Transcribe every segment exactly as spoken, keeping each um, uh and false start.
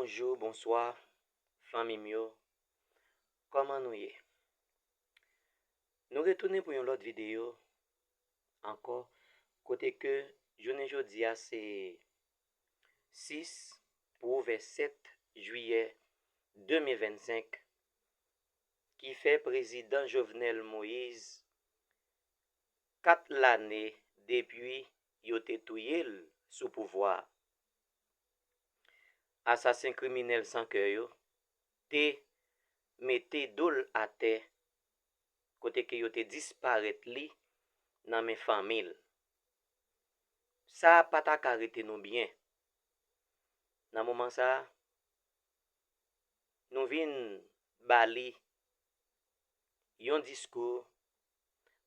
Bonjou, bonswa, fanmi m yo. Kòman nou ye? Nou retounen pou yon lòt videyo ankò, kote ke jounen jodi a se sis pou ouvè sèt jiyè de mil vennsenk, ki fè prezidan Jovenel Moïse kat lane depi yo te touye l sou pouvwa a. Asasen kriminèl san kè yo te mete do l atè, kote ke yo te disparèt li nan men fanmi l. Sa pa ta ka rete nou byen. Nan moman sa a, nou vin ba li yon diskou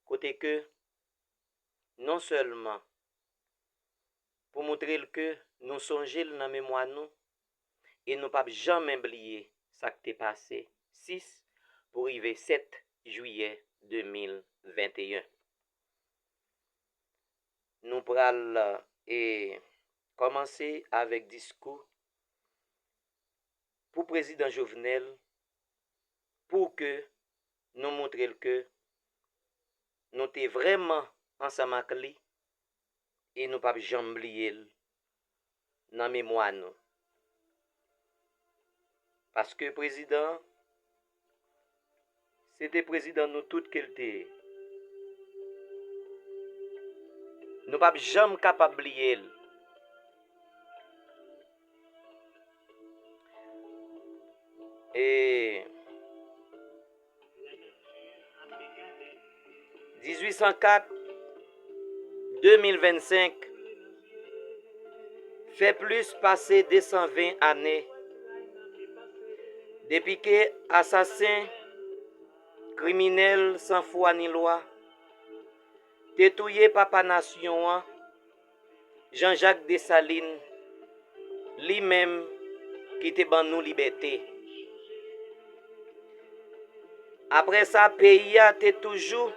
kote ke non sèlman pou moutre l ke nou sonje l nan memwa nou e nou p ap janmen bliye sa k te pase sis pou rive sèt jiyè de mil venteyen. Nou pral, e, kòmanse avèk diskou pou prezidan Jovenel pou ke nou moutre l ke nou te vrèman ansanm ak li e nou p ap janm bliye l nan memwa nou. Paske prezidan an, se te prezidan nou tout ke l te ye. Nou p ap janm kapab bliye l. E dizuit san kat, de mil vennsenk, fè plis pase de san ven ane depi ke asasen, kriminèl san fwa ni lwa, te touye papa nasyon an, Jean-Jacques Dessalines, li menm ki te ban nou libète. Apre sa, peyi a te toujou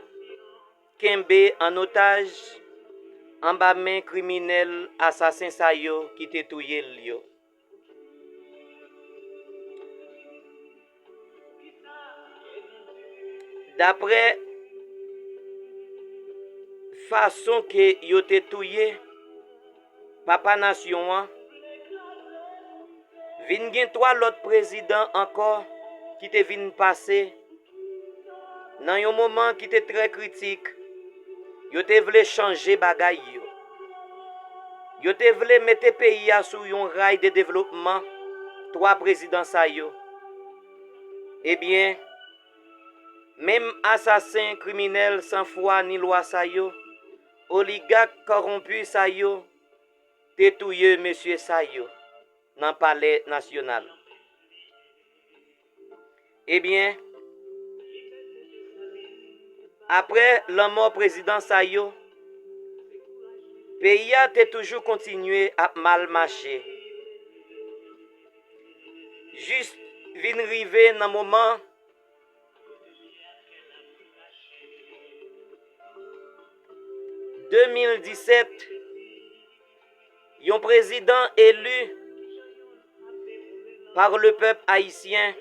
kenbe an otaj anba men kriminèl asasen sa yo ki te touye l yo. Daprè fason ke yo te touye papa nasyon an, vin gen twa lòt prezidan ankò ki te vin pase nan yon moman ki te trè kritik. Yo te vle chanje bagay yo. Yo te vle mete peyi a sou yon ray de devlopman, twa prezidan sa yo. Ebyen, menm asasen, kriminèl san fwa ni lwa sa yo, oligak kòwonpi sa yo, te touye mesye sa yo nan Palè Nasyonal. Ebyen, apre lanmò prezidan sa yo, peyi a te toujou kontinye ap mal mache. Jis vin rive nan moman de mil disèt, yon prezidan eli par le pèp ayisyen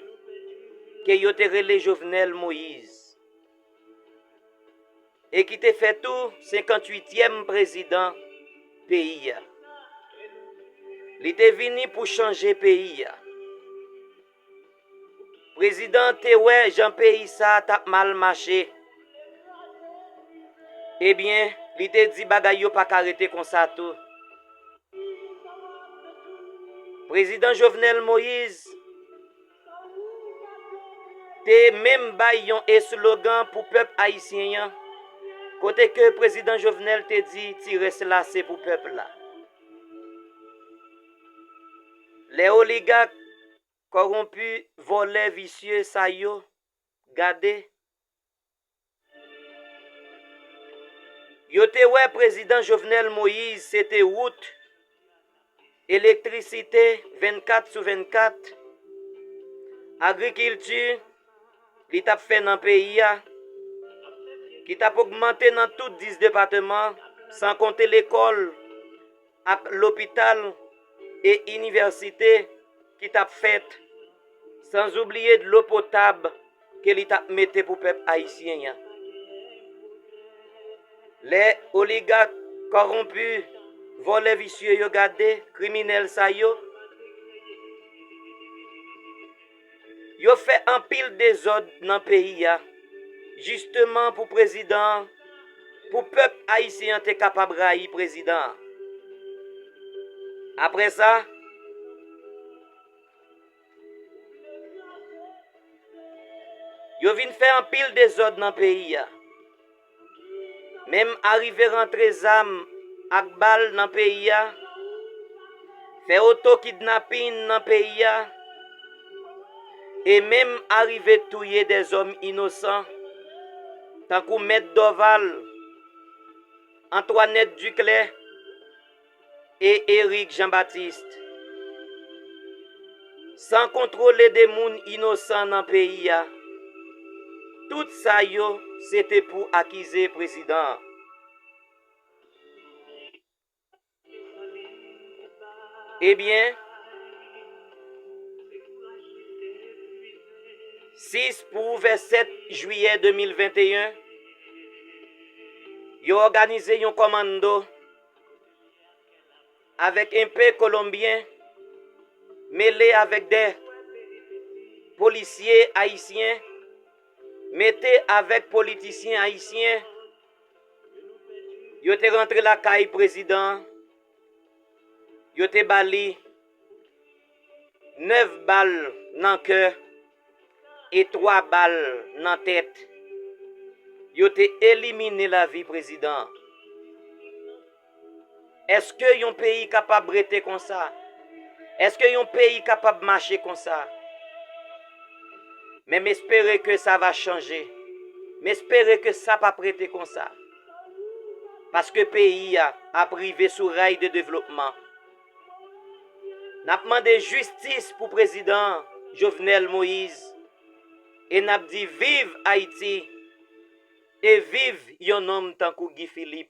ke yo te rele Jovenel Moïse e ki te fè tou senkantuityèm prezidan peyi a. Li te vini pou chanje peyi a. Prezidan an te wè jan peyi sa a t ap mal mache. Ebyen, li te di bagay yo pa ka rete konsa tou. Prezidan Jovenel Moïse te menm bay yon eslogan pou pèp ayisyen an, kote ke prezidan Jovenel te di ti rès la se pou pèp la. Lè oligak, kòwonpi, vòlè, visye sa yo gade, yo te wè prezidan Jovenel Moïse se te wout, elektrisite vennkat sou vennkat, agrikilti li t ap fè nan peyi a, ki t ap ogmante nan tout dis depatman, san konte lekòl ak lopital e inivèsite, ki t ap fèt, san oubliye dlo potab ke li t ap mete pou pèp ayisyen an. Lè oligak kòwonpi, vòlè visye yo, gade kriminèl sa yo, yo fè anpil dezòd nan peyi a, jisteman pou prezidan an, pou pèp ayisyen an te kapab rayi prezidan an. Apre sa, yo vin fè anpil dezòd nan peyi a. Menm arive rantre zam ak bal nan peyi a, fè oto kidnapin nan peyi a, e menm arive touye dèzòm inosan, tankou Mèt Dòval, Antwanèt Diklè, e Eric Jean Baptiste, san kontwole de moun inosan nan peyi a. Tout sa yo, se te pou akize prezidan an. Ebyen, sis pou ouvè sèt jiyè de mil venteyen, yo òganize yon kòmando avèk enpe kolonbyen mele avèk de polisye ayisyen, mete avèk politisyen ayisyen, yo te rantre lakay prezidan an, yo te ba li nèf bal nan kè e twa bal nan tèt. Yo te elimine lavi prezidan an. Èske yon peyi kapab rete konsa? Èske yon peyi kapab mache konsa? Men m espere ke sa va chanje. M espere ke sa p ap rete konsa. Paske peyi a ap rive sou ray de devlopman. N ap mande jistis pou prezidan Jovenel Moïse e n ap di viv Ayiti e viv yon nonm tankou Guy Philippe.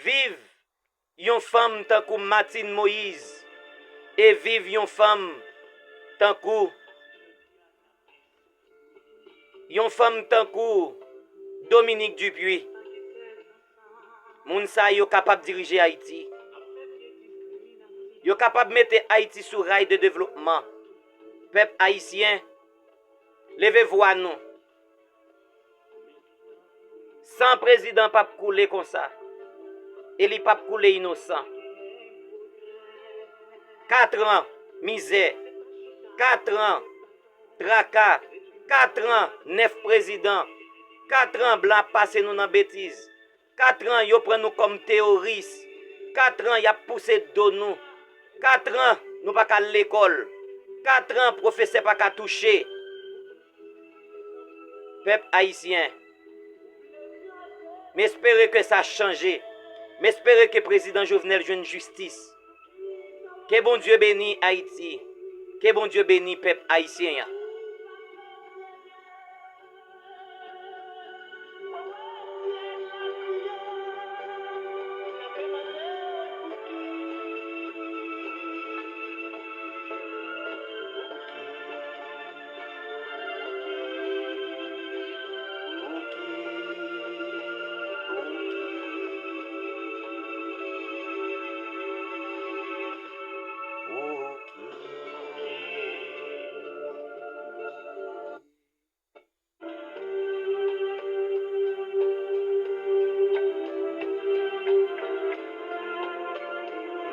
Viv yon fanm tankou Martine Moïse e viv yon fanm tankou yon fanm tankou Dominique Dupuy. Moun sa yo kapab dirije Ayiti. Yo kapab mete Ayiti sou ray de devlopman. Pèp ayisyen, leve vwa nou. San prezidan p ap koule konsa. E li p ap koule inosan. Katran mizè. Katran traka. Katran nèf prezidan. Katran blan ap pase nou nan betiz. Katran yo pran nou kòm teyoris. Katran y ap pouse do nou. Katran nou pa ka al lekòl. Katran pwofesè pa ka touche. Pèp ayisyen, m espere ke sa chanje. M espere ke prezidan Jovenel jwenn jistis. Ke Bondye beni Ayiti. Ke Bondye beni pèp ayisyen an.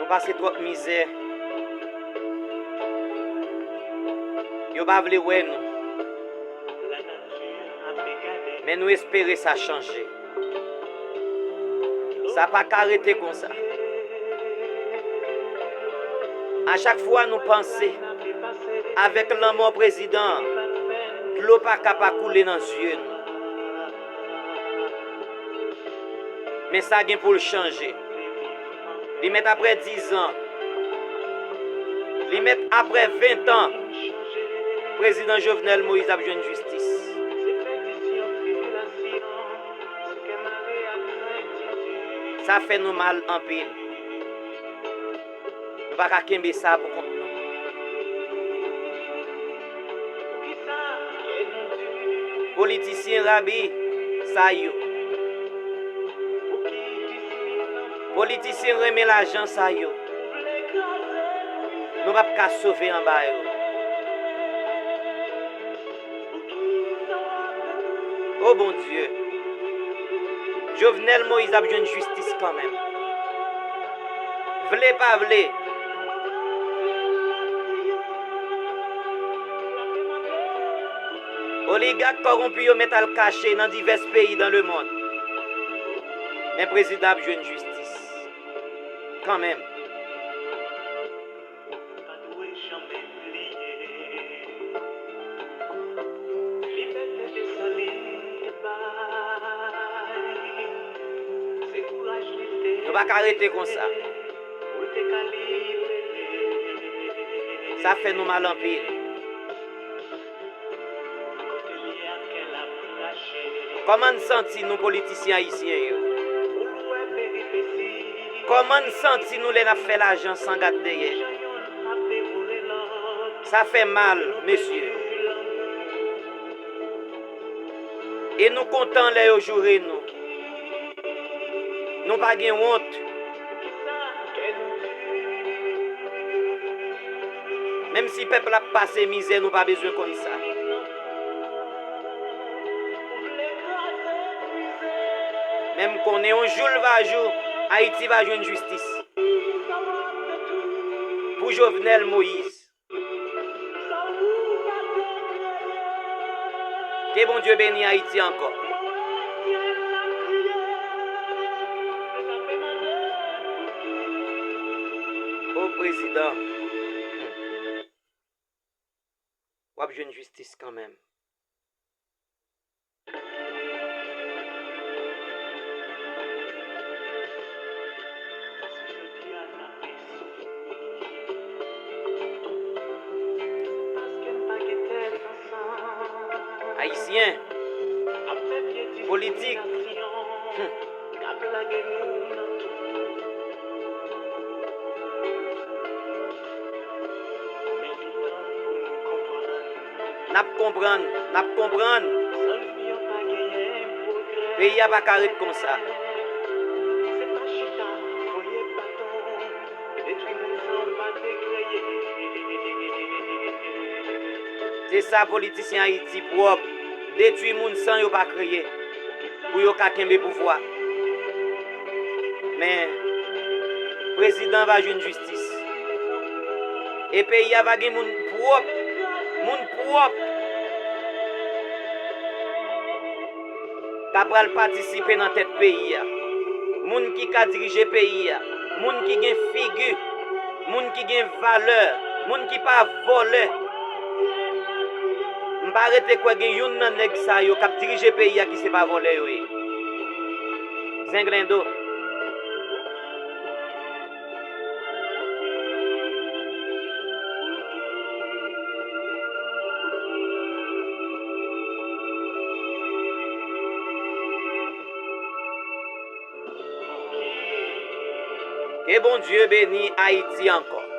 Nou pase twòp mizè. Yo pa vle wè nou. Men nou espere sa chanje. Sa pa ka rete konsa. A chak fwa nou panse avèk lanmò prezidan an, dlo pa ka pa koule nan zye nou. Men sa gen pou l chanje. Li mèt apre diz an. Li mèt apre ven tan. Prezidan Jovenel Moïse ap jwenn jistis. Sa fè nou mal anpil. Nou pa ka kenbe sa pou kont nou. Politisyen rabi sa yo. Politisyen renmen lajan sa yo. Nou p ap ka sove anba yo. O Bondye, Jovenel Moïse ap jwenn jistis kanmenm. Vle pa vle, oligak kòwonpi yo mèt al kache nan divès peyi dans le monde. Men prezidan ap jwenn jistis kanmenm. Nou pa ka rete konsa. Sa fè nou mal anpil. Kòman n santi nou, politisyen ayisyen yo? Kòman n santi nou lè n ap fè lajan san gad dèyè? Sa fè mal, mesye. E nou kontan lè yo joure nou. Nou pa gen wont. Menm si pèp la ap pase mizè, nou pa bezwen konn sa. Men m konnen yon jou l va jou, Ayiti va jwenn jistis. Pou Jovenel Moïse. Ke Bondye beni Ayiti ankò. O prezidan, hmm, w ap jwenn jistis kanmenm. Ayisyen, politik, hmm. N ap konprann, n ap konprann. Peyi a pa ka ret konsa. Se sa politisyen Ayiti pwòp, detwi moun san yo pa kreye, pou yo ka kenbe pouvwa. Men, prezidan va jwenn jistis. E peyi a va gen moun pwòp, moun pwòp k ap pral patisipe nan tèt peyi a. Moun ki ka dirije peyi a. Moun ki gen figi. Moun ki gen valè. Moun ki pa vòlè. M pa rete kwè gen youn nan nèg sa yo k ap dirije peyi a ki se pa vòlè yo ye. Zenglendo. Ke Bondye beni Ayiti ankò.